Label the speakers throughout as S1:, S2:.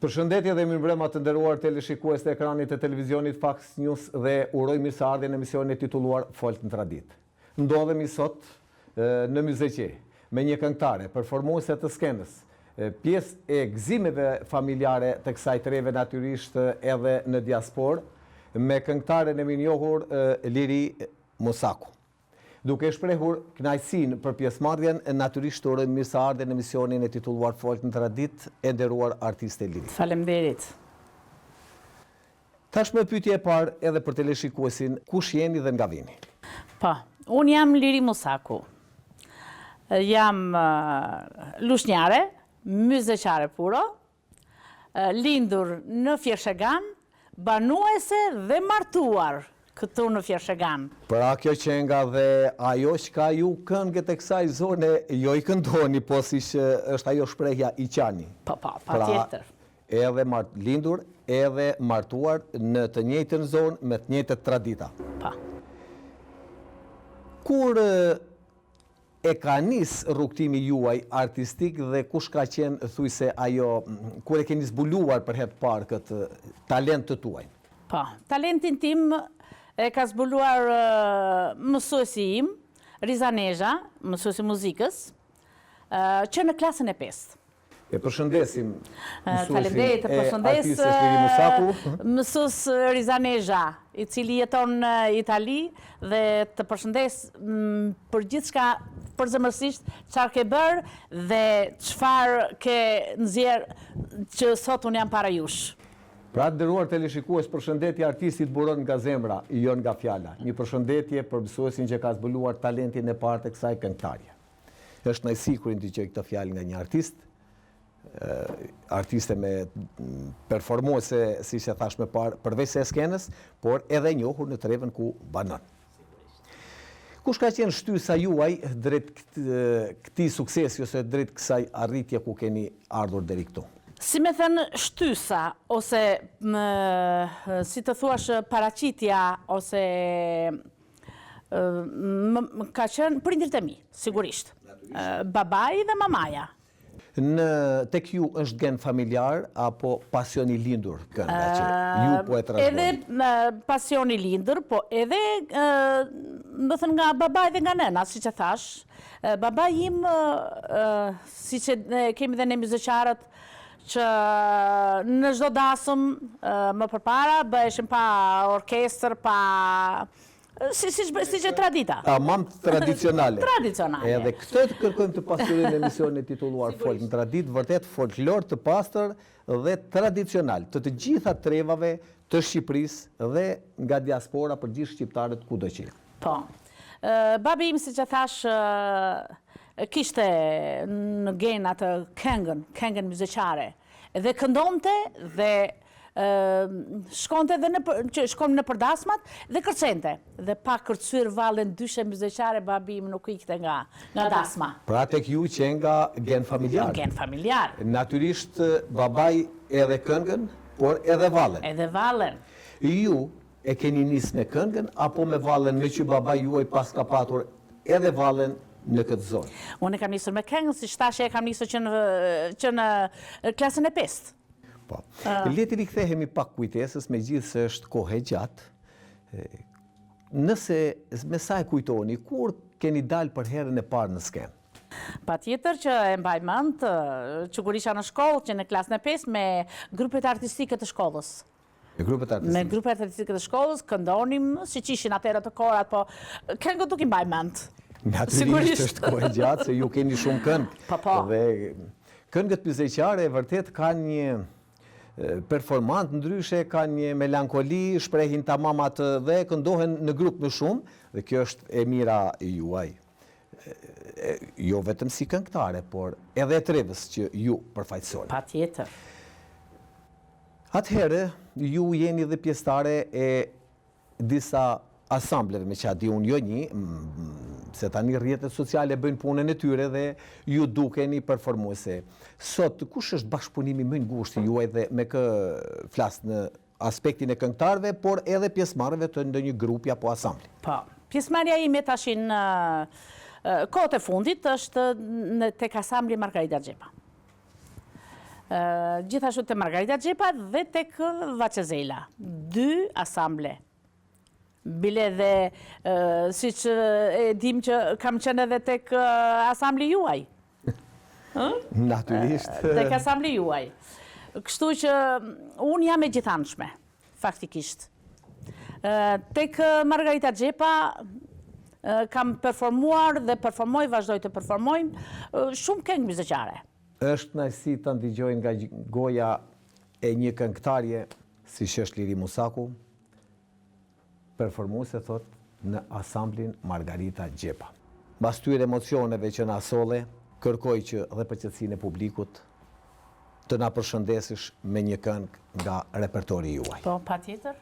S1: Përshëndetje dhe mirëmbrëma të nderuar teleshikues të ekranit të televizionit Fax News dhe uroj mirëseardhje në emisionin e titulluar Folk në Traditë. Ndodhemi sot në Myzeqe me një këngëtare, performuese të skenës, pjesë e gëzimeve familjare të kësaj treve natyrisht edhe në diasporë, me këngëtaren e mirënjohur Liri Musaku. Duke shprehur kënaqësinë për pjesëmarrjen, natyrisht të urojmë mirëseardhjen në emisionin e titulluar Folk në Traditë, e nderuar artiste Liri.
S2: Faleminderit.
S1: Tashmë pyetja e parë edhe për teleshikuesin, kush jeni dhe nga vini?
S2: Po, unë jam Liri Musaku. Jam lushnjare, myzeqare puro, Lindur në Fiershegan, banuese dhe martuar këtu në Fiershegan.
S1: Pra kjo qenka dhe ajo çka ju këngët e kësaj zone jo i këndoni, po siç është ajo shprehja i qani.
S2: Po, po, patjetër.
S1: Pra edhe lindur edhe martuar në të njëjtën zonë me të njëjtat tradita.
S2: Po.
S1: Kur E ka nis rrugëtimi juaj artistik dhe kush ka qenë thujse ajo kur e keni zbuluar për herë të parë këtë talent të tuaj?
S2: Po, talentin tim e ka zbuluar mësuesi im, Riza Nezha, mësuesi i muzikës, që në klasën e pestë.
S1: E përshëndesim mësuesin e artistes Liri Musaku.
S2: Mësues Riza Nezha, i cili jeton në Itali dhe të përshëndes për gjithçka përzemërsisht çfarë ke bërë dhe çfarë ke nxjerrë që sot unë jam para jush.
S1: Pra të nderuar teleshikues përshëndetja e artistit buron nga zemra, jo nga fjala. Një përshëndetje për mësuesin që ka zbuluar talentin e parë të kësaj këngëtarje. Është kënaqësi kur i dëgjoj këto fjalë nga një artist, artiste me performuese, siç e thashë më parë, përveç se e skenës, por edhe e njohur në trevën ku banon. Kush ka qenë shtysa juaj drejt këtij suksesi ose drejt kësaj arritje ku keni ardhur deri këtu?
S2: Si me thënë shtysa ose si të thuash paraqitja ose Ka qenë prindërit e mi, sigurisht. Babai dhe mamaja.
S1: Në tek ju është gen familjar apo pasion i lindur kënga që ju po e
S2: trashëgoni? Edhe pasion i lindur, po edhe me thënë nga babai dhe nga nëna, siç e thashë. Babai im, siç e kemi dhe ne myzeqarët, që në çdo dasëm më përpara bëheshim pa orkestër, pa si si siç e tradita.
S1: Tamam tradicionale.
S2: Tradicionale.
S1: Edhe këtë të kërkojmë të pasqyrojmë në emisionin e titulluar Folk në traditë, vërtet folklor të pastër dhe tradicional të të gjitha trevave të Shqipërisë dhe nga diaspora për gjithë shqiptarët kudo që janë.
S2: Po. Babi im, siç e thashë, kishte në gen atë këngën, këngën myzeqare. Dhe këndonte dhe shkonte dhe në që shkon nëpër dasmat dhe kërcente. Dhe pa kërcyer vallen dyshe myzeqare babi im nuk ikte nga nga dasma.
S1: Pra tek ju qenka gen familjar.
S2: Gen familjar.
S1: Natyrisht babai edhe këngën, por edhe vallen.
S2: Edhe vallen.
S1: Ju E keni nis me këngën apo me vallen meqë babai juaj paska patur edhe vallen në këtë
S2: zonë? Unë e kam nisur me këngën, siç thashë e kam nisur që në që në klasën e pestë.
S1: Po. Le t'i rikthehemi pak kujtesës, megjithëse është kohë e gjatë. Nëse me sa e kujtoni, kur keni dalë për herën e parë në skenë?
S2: Patjetër që e mbaj mend, që kur isha në shkollë, që në klasën e pestë me grupet artistike të shkollës.
S1: Me grupet artistike.
S2: Me grupet artistike të shkollës, këndonim, siç ishin atëherë të korat, po këngët nuk i mbaj
S1: mend. Natyrisht është kohë e gjatë se ju keni shumë këngë.
S2: Po, po.
S1: Dhe këngët myzeqare vërtet kanë një performancë ndryshe, kanë një melankoli, shprehin tamam atë dhe këndohen në grup më shumë dhe kjo është e mira juaj. Jo vetëm si këngëtare, por edhe e trevës që ju përfaqësoni.
S2: Patjetër.
S1: Atëherë, ju jeni dhe pjesëtare e disa asambleve, me ça di unë jo një, se tani rrjetet sociale bëjnë punën e tyre dhe ju dukeni performuese. Sot, kush është bashkëpunimi më i ngushtë juaj dhe me kë flas në aspektin e këngëtarëve, por edhe pjesëmarrësve të ndonjë grupi apo
S2: asambli? Po, pjesëmarrja ime tashi në kohët e fundit është në tek asambli Margarida Xhepa. Gjithashtu te Margarita Xhepa dhe tek Vaçe Zela. Dy asamble. Bile dhe siç e dim që kam qenë edhe tek asambli juaj.
S1: Natyrisht.
S2: Tek asambli juaj. Kështu që unë jam e gjithanshme, faktikisht. Tek Margarita Xhepa kam performuar dhe performoj, vazhdoj të performojmë, shumë këngë myzeqare.
S1: Është kënaqësi ta ndigjoj nga goja e një këngëtarje siç është Liri Musaku, performuese thotë në asamblin Margarita Xhepa. Mbas këtyre emocioneve që na solle, kërkoj që dhe për qetësinë e publikut të na përshëndesësh me një këngë nga repertori juaj.
S2: Po, patjetër.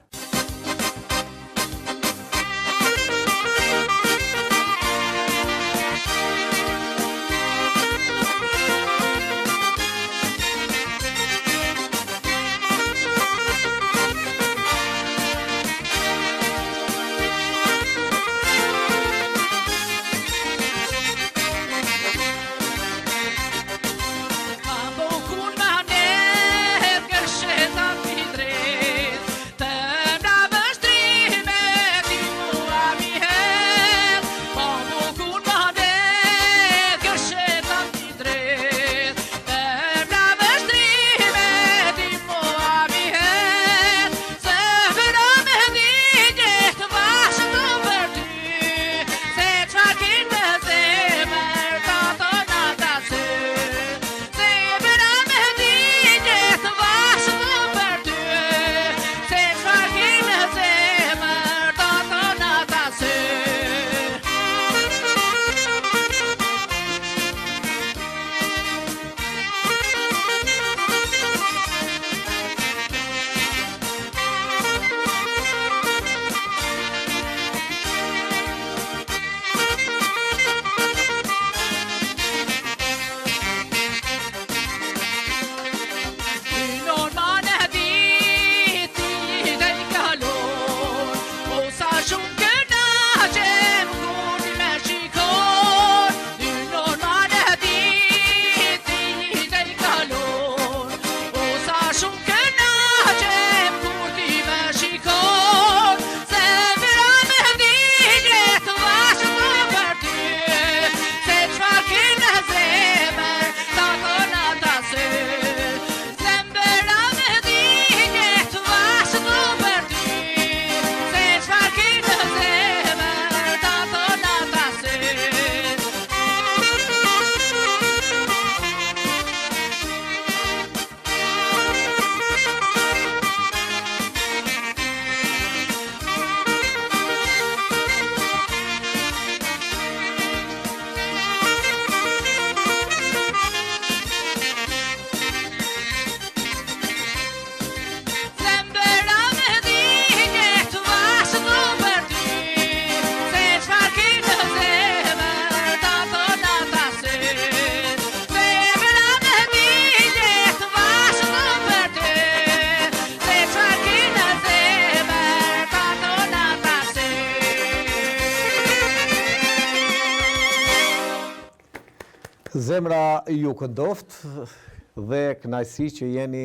S1: Zemra ju këndoftë dhe kënaqësi që jeni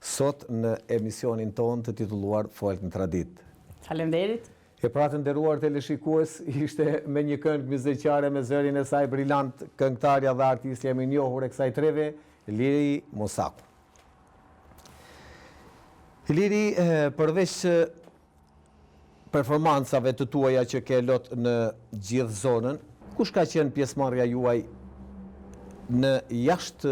S1: sot në emisionin tonë të titulluar Folk në Traditë.
S2: Faleminderit.
S1: E pra të nderuar teleshikues, ishte me një këngë myzeqare me zërin e saj brilant, këngëtarja dhe artistja e mirënjohur e kësaj treve, Liri Musaku. Liri, përveç performancave të tuaja që ke lot në gjithë zonën, kush ka qenë pjesëmarrja juaj në jashtë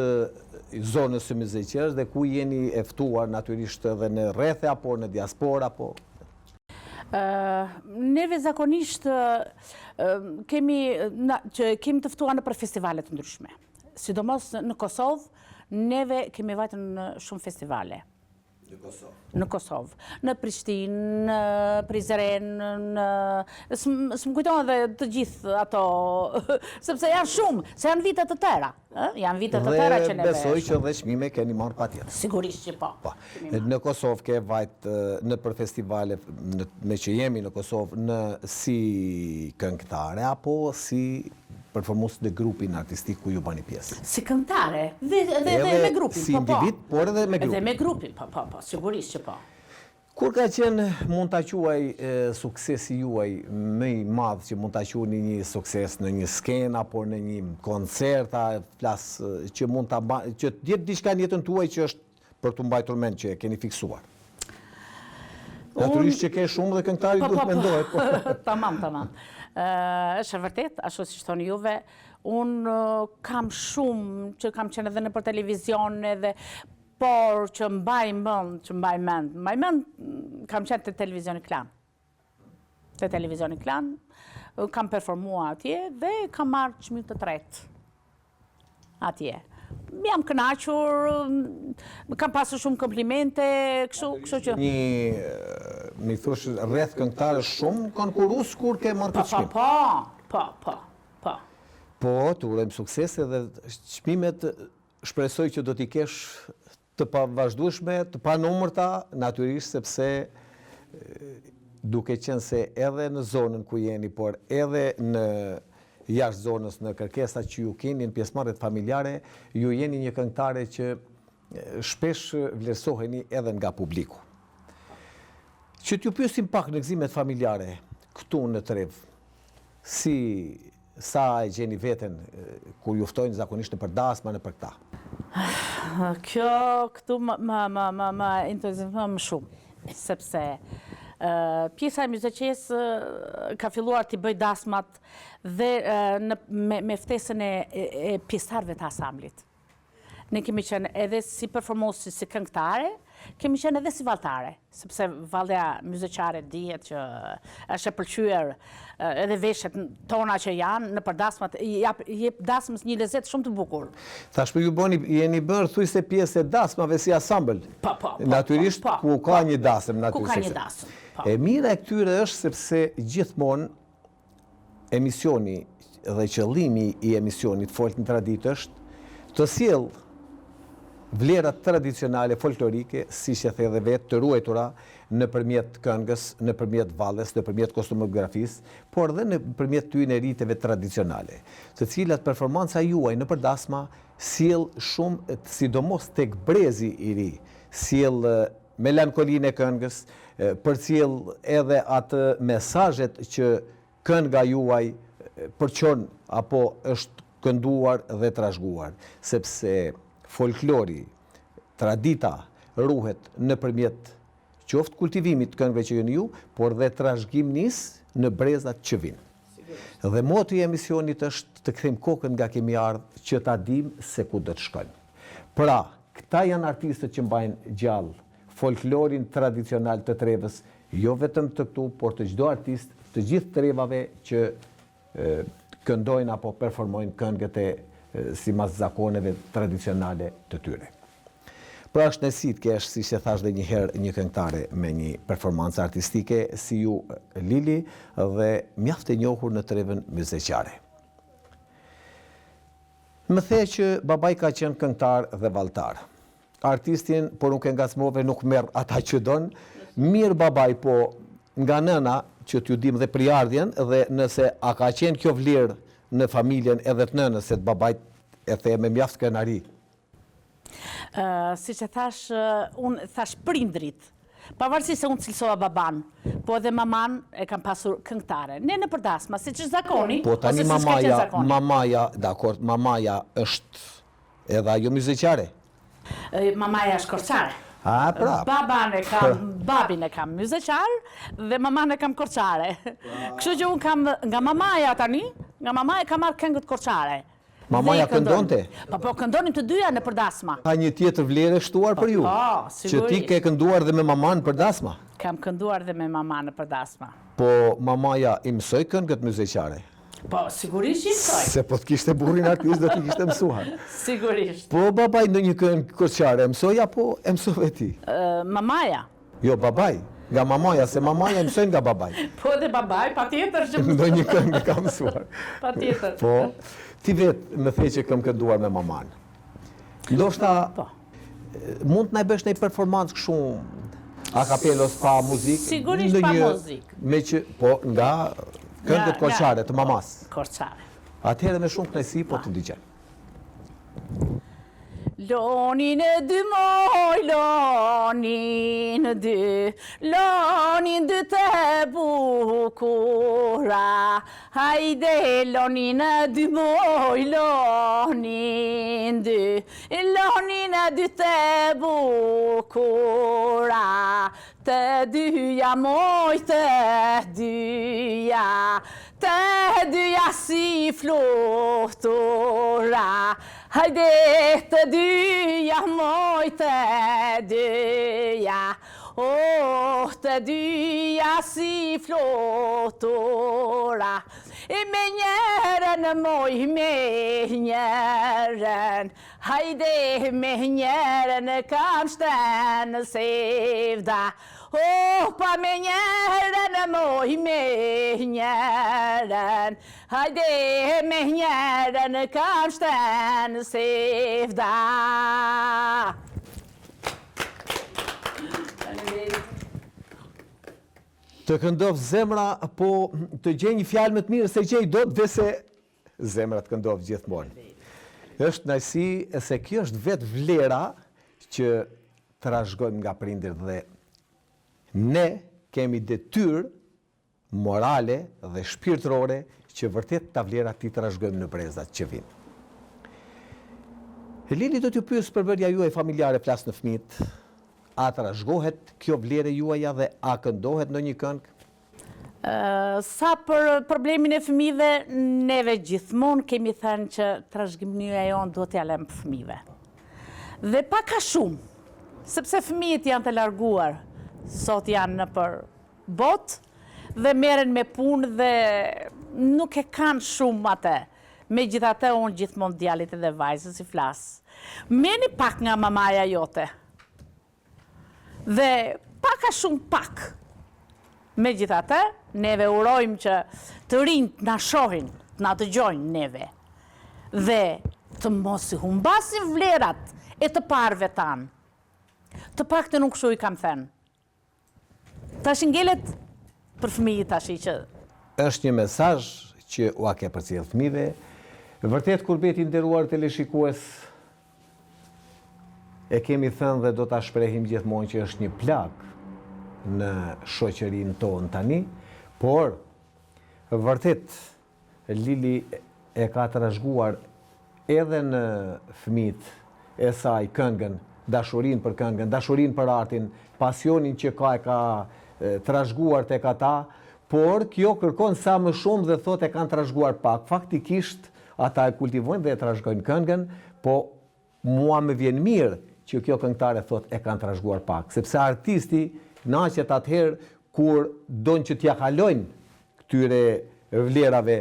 S1: zonës së Myzeqesë dhe ku jeni e ftuar natyrisht edhe në rrethe apo në diasporë apo
S2: Neve zakonisht kemi që kemi të ftuar nëpër festivale të ndryshme. Sidomos në Kosovë, neve kemi vajtur në shumë festivale.
S1: Në Kosovë.
S2: Në Kosovë. Në Prishtinë, në Prizren, në... S'më kujtohen edhe të gjithë ato, sepse janë shumë, se janë vite të tëra. Janë vite të tëra që
S1: neve... Dhe besoj që dhe çmime keni marrë patjetër.
S2: Sigurisht që po.
S1: Po. Në Kosovë ke vajt nëpër festivale, meqë jemi në Kosovë, në si këngëtare, apo si... performues në grupin artistik ku ju bëni pjesë.
S2: Si këngëtare, dhe dhe dhe me grupin,
S1: si
S2: po, po.
S1: individ, por edhe me grupin.
S2: Edhe me grupin, po, po, po, sigurisht që po.
S1: Kur ka qenë, mund ta quaj suksesi juaj më i madh që mund ta quani një sukses në një skenë apo në një koncert, a flas që mund ta që të jetë diçka në jetën tuaj që është për t'u mbajtur mend që e keni fiksuar. Natyrisht që ke shumë dhe këngëtari
S2: po,
S1: duhet
S2: po, po.
S1: mendohet.
S2: Po. Tamam, tamam. Është e vërtet, ashtu siç thoni juve, unë kam shumë që kam qenë edhe nëpër televizion edhe Por që mbaj mend, që mbaj mend, mbaj mend, kam qenë te televizioni Klan. Te televizioni Klan, kam performua atje dhe kam marrë çmim të tretë atje. Jam kënaqur, kam pasur shumë komplimente, kështu, kështu
S1: që... Një, mi thosh, rreth këngëtarësh shumë konkurrues kur ke marrë
S2: këtë çmim? Po, po, po, po.
S1: Po, të urojmë suksese dhe çmimet Shpresoj që do t'i kesh të pavazhdueshme, të panumërta, natyrisht sepse duke qenë se edhe në zonën ku jeni, por edhe në jashtë zonës në kërkesat që ju keni në pjesëmarrjet familjare, ju jeni një këngëtare që shpesh vlerësoheni edhe nga publiku. Që t'ju pyesim pak në gëzimet familjare këtu në trevë, si Sa e gjeni veten kur ju ftojnë zakonisht nëpër dasma nëpër
S2: këta? Kjo këtu më më më më më entuziazmon më shumë, sepse pjesa e Myzeqesë ka filluar t'i bëjë dasmat dhe në me me ftesën e e pjesëtarëve të ansamblit. Ne kemi qenë edhe si performuese, si këngëtare, kemi qenë edhe si valltare, sepse vallja myzeqare dihet që është e pëlqyer edhe veshjet tona që janë nëpër dasmat, i jap, jep dasmës një lezet shumë të
S1: bukur. Tashmë ju bëni, jeni bërë thujse pjesë e dasmave si ansambël.
S2: Po, po,
S1: po. Natyrisht
S2: po,
S1: ku ka po, një dasëm, natyrisht.
S2: Ku ka një dasëm.
S1: Po. E mira e këtyre është sepse gjithmonë Emisioni dhe qëllimi i emisionit Folk në Traditë është të sjellë vlerat tradicionale folklorike, siç e the edhe vetë, të ruajtura nëpërmjet këngës, nëpërmjet valles, nëpërmjet kostumografisë, por dhe nëpërmjet tyne riteve tradicionale, të cilat performanca juaj nëpër dasma sjell shumë, sidomos tek brezi i ri, sjell melankolinë e këngës, përcjell edhe atë mesazhet që kënga juaj përçon apo është kënduar dhe trashëguar, sepse folklori, tradita ruhet nëpërmjet qoftë kultivimit të këngëve që jeni ju, por dhe trashëgimisë në brezat që vijnë. Dhe moto i emisionit është të kthejmë kokën nga kemi ardhë që ta dimë se ku do të shkojmë. Pra, këta janë artistët që mbajnë gjallë folklorin tradicional të trevës, jo vetëm të këtu, por të çdo artist, të gjithë trevave që këndojnë apo performojnë këngët e simas zakoneve tradicionale të tyre. Pra është kënaqësi të kesh, siç e thashë dhe një herë, një këngëtare me një performancë artistike si ju Lili dhe mjaft e njohur në trevën myzeqare. Më the që babai ka qenë këngëtar dhe valltar. Artistin, por nuk e ngacmove, nuk merr ata që don. Mirë babai, po nga nëna që t'ju dimë dhe prejardhjen dhe nëse a ka qenë kjo vlerë në familjen edhe të nënës se të babait e the me mjaft krenari.
S2: Siç e thashë, unë thashë prindrit, pavarësisht se unë cilësova baban, po edhe maman e kam pasur këngëtare. Ne nëpër dasma, siç është zakoni,
S1: po, tani ose siç ka qenë zakoni. Mamaja, dakord, mamaja është edhe ajo myzeqare.
S2: Mamaja është korçare.
S1: A, pra.
S2: Baban e kam, babin e kam myzeqar dhe maman e kam korçare. Kështu që unë kam nga mamaja tani, nga mamaja kam marrë këngët korçare.
S1: Mamaja këndonte?
S2: Po, po, këndonim të dyja nëpër dasma.
S1: Ka një tjetër vlerë e shtuar për ju?
S2: Po, sigurisht.
S1: Që ti ke kënduar dhe me mamanë për dasma?
S2: Kam kënduar dhe me mamanë nëpër dasma.
S1: Po, mamaja i mësoi këngët myzeqare?
S2: Po, sigurisht që i mësoi.
S1: Se po të kishte burrin artist do t'i kishte mësuar.
S2: Sigurisht.
S1: Po, babai ndonjë këngë korçare e mësoi apo e mësove ti?
S2: Mamaja.
S1: Jo, babai, nga mamaja, se mamaja e mësoi nga babai.
S2: Po edhe babai, patjetër
S1: që mësoi. Ndonjë këngë ka mësuar.
S2: Patjetër.
S1: Po, ti vetë më the që kam kënduar me mamanë. Ndoshta,
S2: po.
S1: mund të na bësh një performancë kështu a kapela pa muzikë?
S2: Sigurisht pa muzikë.
S1: Meqë, po, nga këngët korçare të mamasë.
S2: Korçare.
S1: Atëherë me shumë kënaqësi po të dëgjojmë.
S2: Loni në dy moj, loni në dy, loni në dy të bukura. Hajde, loni në dy moj, loni në dy, loni në dy të bukura. Të dyja moj, të dyja, të dyja si flutura. Hajde të dyja moj të dyja Oh të dyja si flutura E me njërën moj me njërën Hajde me njërën kam shtënë sevda Oh pa me njërën moj me njërën Hajde me njërën kam shtënë sevda.
S1: Të këndoftë zemra, po të gjej një fjalë më të mirë s'e gjej dot veçse zemra të këndoftë gjithmonë. Është kënaqësi se kjo është vetë vlera që trashëgojmë nga prindërit dhe ne kemi detyrë morale dhe shpirtërore që vërtet këta vlera t'i trashëgojmë në brezat që vijnë. Lili do t'ju pyes përbërja juaj familjare flas në fëmijët, a trashëgohet kjo vlerë e juaja dhe a këndohet ndonjë këngë?
S2: Sa për problemin e fëmijëve, neve gjithmonë kemi thënë që trashëgimia jonë duhet t'ia lëmë fëmijëve. Dhe pak a shumë, sepse fëmijët janë të larguar, sot janë nëpër botë dhe merren me punë dhe nuk e kanë shumë atë. Megjithatë unë gjithmonë djalit edhe vajzës i flas. Merrni pak nga mamaja jote. Dhe pak a shumë pak. Megjithatë, neve urojmë që të rinjtë na shohin, të na dëgjojnë neve. Dhe të mos i humbasin vlerat e të parëve tanë. Të paktën unë kështu i kam thënë. Tashi ngelet për fëmijët tashi që.
S1: Është një mesazh që ua ke përcjellë fëmijëve. Vërtet kurbet i nderuar teleshikues e kemi thënë dhe do ta shprehim gjithmonë që është një plagë në shoqërinë tonë tani, por vërtet Lili e ka trashëguar edhe në fëmijët e saj këngën, dashurinë për këngën, dashurinë për artin, pasionin që ka e ka trashëguar tek ata, por kjo kërkon sa më shumë dhe thotë e kanë trashëguar pak. Faktikisht ata e kultivojnë dhe e trashëgojnë këngën, po Mua më vjen mirë që kjo këngëtare thotë e kanë trashëguar pak, sepse artisti kënaqet atëherë kur don që t'ia kalojnë këtyre vlerave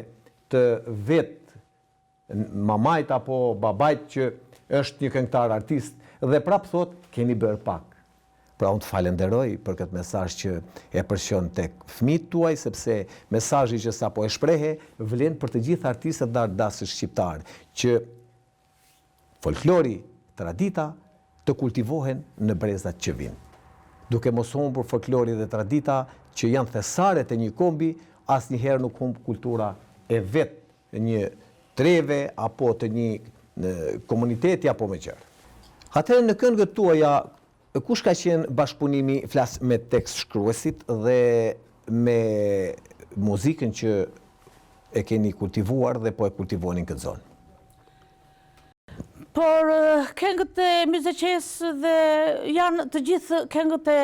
S1: të vetë mamait apo babait që është një këngëtar artist dhe prapë thotë keni bërë pak. Pra unë të falenderoj për këtë mesazh që e përçon tek fëmijët tuaj sepse mesazhi që sapo e shprehe vlen për të gjithë artistët dhe artdashësit shqiptarë që Folklori, tradita, të kultivohen në brezat që vijnë. Duke mos humbur folklori dhe tradita, që janë thesaret e një kombi, asnjëherë nuk humb kultura e vetë një treve apo të një komuniteti apo më gjerë. Atëherë në këngët tuaja kush ka qenë bashkëpunimi flas me tekstshkruesit dhe me muzikën që e keni kultivuar dhe po e kultivoni në këtë zonë?
S2: Por këngët e Myzeqesë dhe janë të gjithë këngët e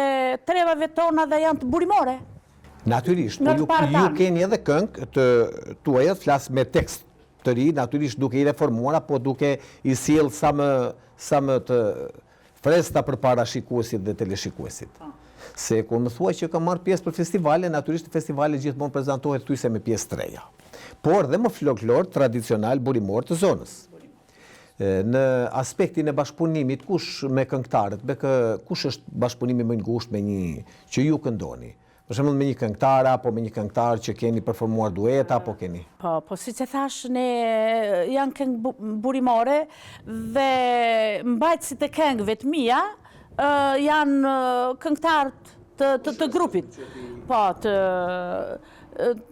S2: trevave tona dhe janë të burimore.
S1: Natyrisht, po ju, ju keni edhe këngë të tuaja, flas me tekst të ri, natyrisht duke i reformuar apo duke i sjellë sa më sa më të freskëta përpara shikuesit dhe teleshikuesit. Po. Se kur më thua që kam marrë pjesë për festivale, natyrisht festivale gjithmonë prezantohet thuajse me pjesë të reja. Por dhe me folklor tradicional burimor të zonës. Në aspektin e bashkëpunimit, kush me këngëtarët, me kë, kush është bashkëpunimi më i ngushtë me një që ju këndoni? Për shembull me një këngëtare apo me një këngëtar që keni performuar dueta apo keni?
S2: Po, po siç e thashë ne janë këngë burimore dhe mbajtësit e këngëve të mia janë këngëtarët të, të, të grupit. Po, të.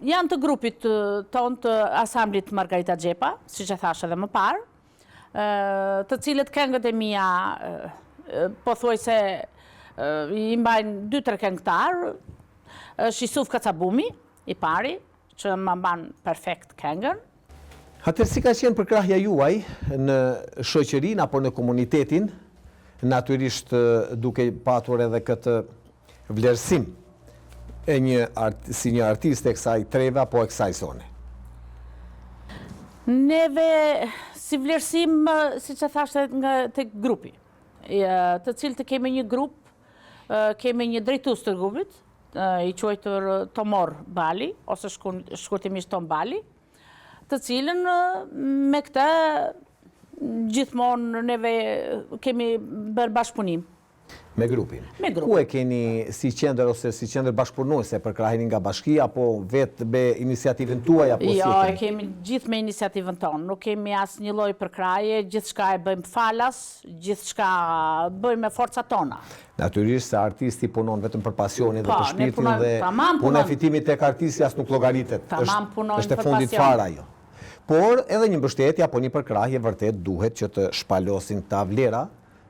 S2: Janë të grupit tonë të ansamblit Margarita Xhepa, siç e thashë edhe më parë, të cilët këngët e mia pothuajse i mbajnë 2-3 këngëtarë, është Isuf Kacabumi, i pari, që ma mban perfekt këngën.
S1: Atëherë si ka qenë përkrahja juaj në shoqërinë apo në komunitetin, natyrisht duke patur edhe këtë vlerësim e një si një artiste e kësaj treve apo e kësaj zone?
S2: Neve si vlerësim, siç e thashë nga tek grupi, të cilët kemi një grup, kemi një drejtues të grupit, i quajtur Tomor Bali, ose shkurtimisht Tom Bali, të cilën me këtë gjithmonë neve kemi bërë bashkëpunim.
S1: Me grupin?
S2: Me grupin.
S1: Ku e keni si qendër ose si qendër bashkëpunuese, përkraheni nga bashkia apo vetë me iniciativën tuaj apo si e
S2: keni? Jo, e kemi gjithë me iniciativën tonë, nuk kemi asnjë lloj përkrahje, gjithçka e bëjmë falas, gjithçka bëjmë me forcat tona.
S1: Natyrisht se artisti punon vetëm për pasionin dhe
S2: po,
S1: për shpirtin dhe puna e fitimit tek artisti as nuk llogaritet. Është e fundit fare ajo. Por edhe një mbështetje apo një përkrahje vërtet duhet që të shpalosin këta vlera,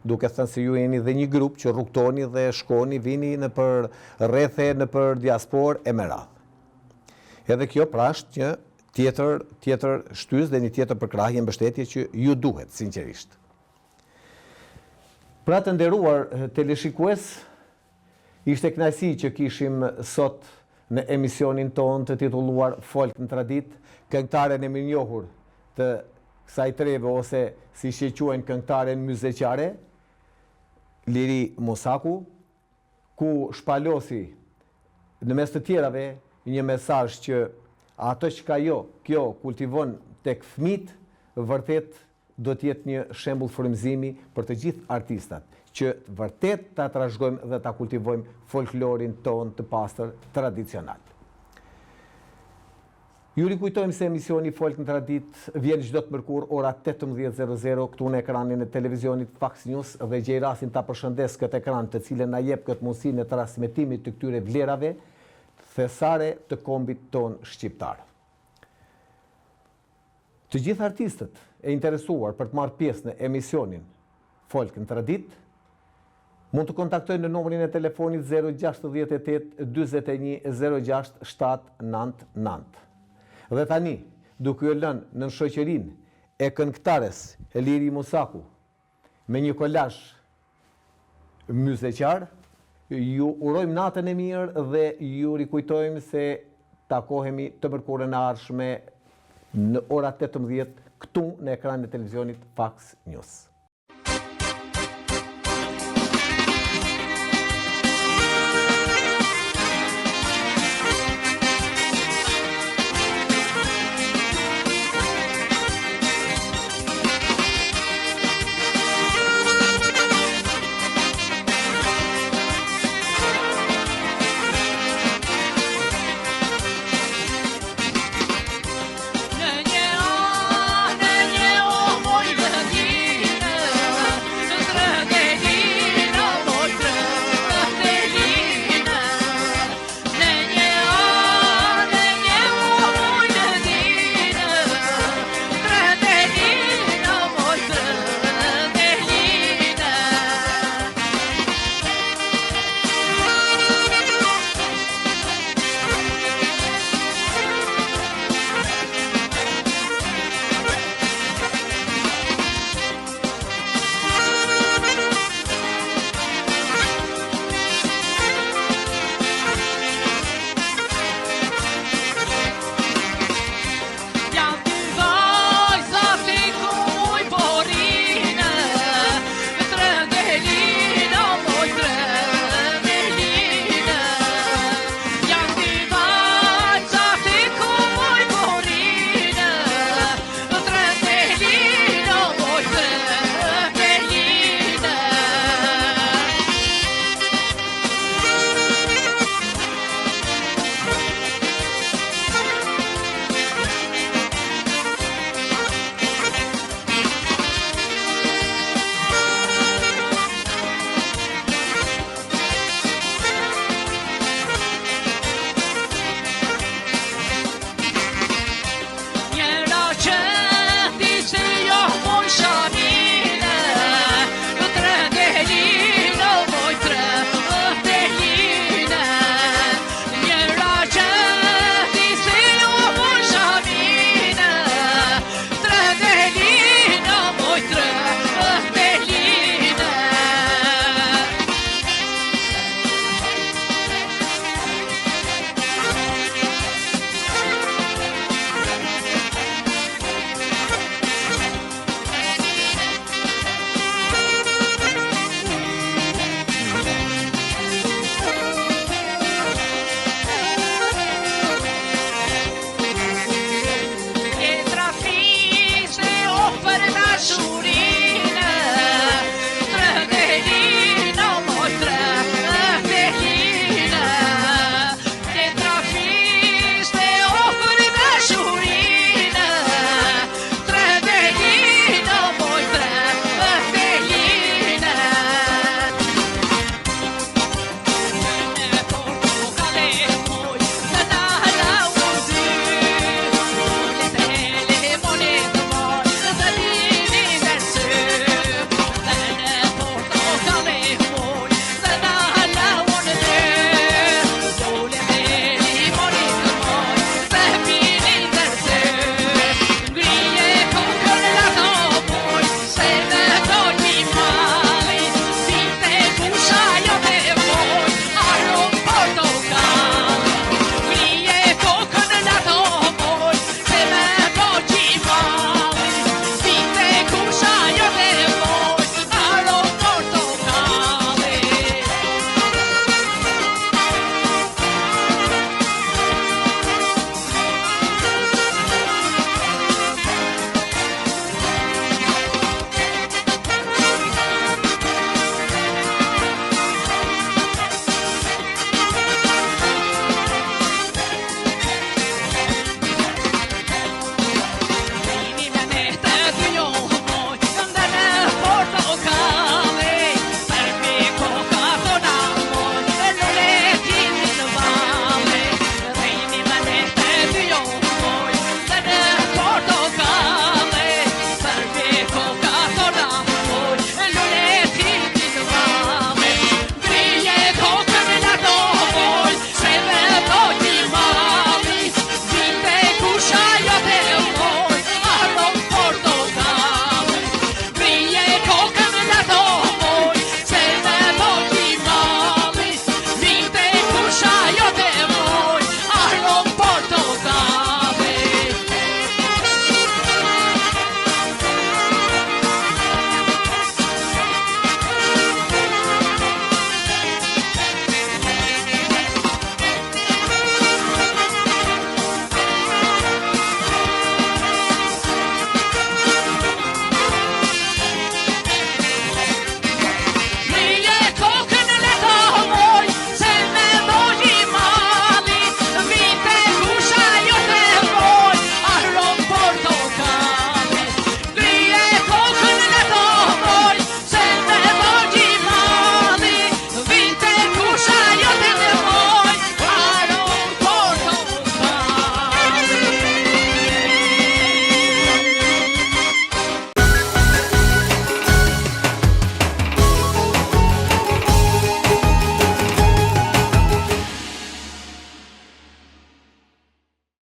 S1: duke thënë se ju jeni dhe një grup që rrugëtoni dhe shkoni, vini nëpër rrethe, nëpër diasporë e me radhë. Edhe kjo pra është një tjetër tjetër shtysë dhe një tjetër përkrahje mbështetje që ju duhet sinqerisht. Pra të nderuar teleshikues, ishte kënaqësi që kishim sot në emisionin tonë të titulluar Folk në Traditë, këngëtaren e mirënjohur të kësaj treve ose siç e quajnë këngëtaren myzeqare, Liri Musaku, ku shpalosi në mes të tjerave një mesazh që atë çka jo kjo kultivon tek fëmijët vërtet do të jetë një shembull frymëzimi për të gjithë artistat, që vërtet ta trashëgojmë dhe ta kultivojmë folklorin tonë të pastër tradicional. Ju rikujtojmë se emisioni Folk në Traditë vjen çdo të mërkurë ora 18:00 këtu në ekranin e televizionit Fax News dhe gjej rastin ta përshëndes këtë ekran të cilën na jep këtë mundësinë e transmetimit të këtyre vlerave thesare të kombit tonë shqiptar. Të gjithë artistët e interesuar për të marrë pjesë në emisionin Folk në Traditë mund të kontaktojnë në numrin e telefonit 068 41 06 799. Dhe tani, duke ju lënë nën shoqërinë e këngëtares Liri Musaku, me një kolazh myzeqar, ju urojmë natën e mirë dhe ju rikujtojmë se takohemi të mërkurën e ardhshme në ora 18 këtu në ekranin e televizionit Fax News.